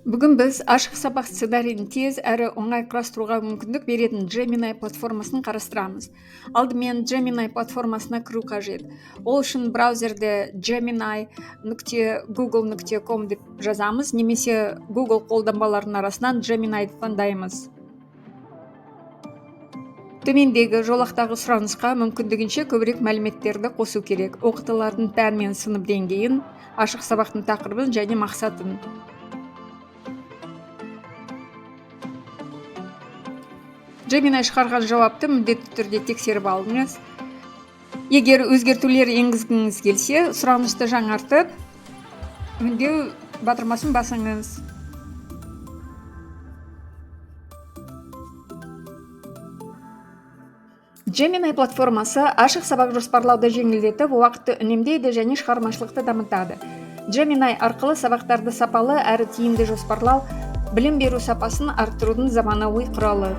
Бүгін біз ашық сабақ сценарийін тез әрі оңай құрастыруға мүмкіндік беретін Gemini платформасын қарастырамыз. Алдымен Gemini платформасына кіру қажет. Ол үшін браузерде gemini.google.com деп жазамыз немесе Google қолданбаларының арасынан Gemini'ді таңдаймыз. Төмендегі жолақтағы сұранысқа мүмкіндігінше көбірек мәліметтерді қосу керек. Оқытылатын пән мен сынып деңгейін, ашық сабақтың тақырыбын және мақсатын. Gemini шығарған жауапты міндетті түрде тексеріп алыңыз. Егер өзгертулер енгізгіңіз келсе, сұранысты жаңартып, өңдеу батырмасын басыңыз. Gemini платформасы ашық сабақ жоспарлауды жеңілдетіп, уақытты үнемдейді және шығармашылықты дамытады. Gemini арқылы сабақтарды сапалы әрі тиімді жоспарлау, білім беру сапасын арттырудың заманауи құралы.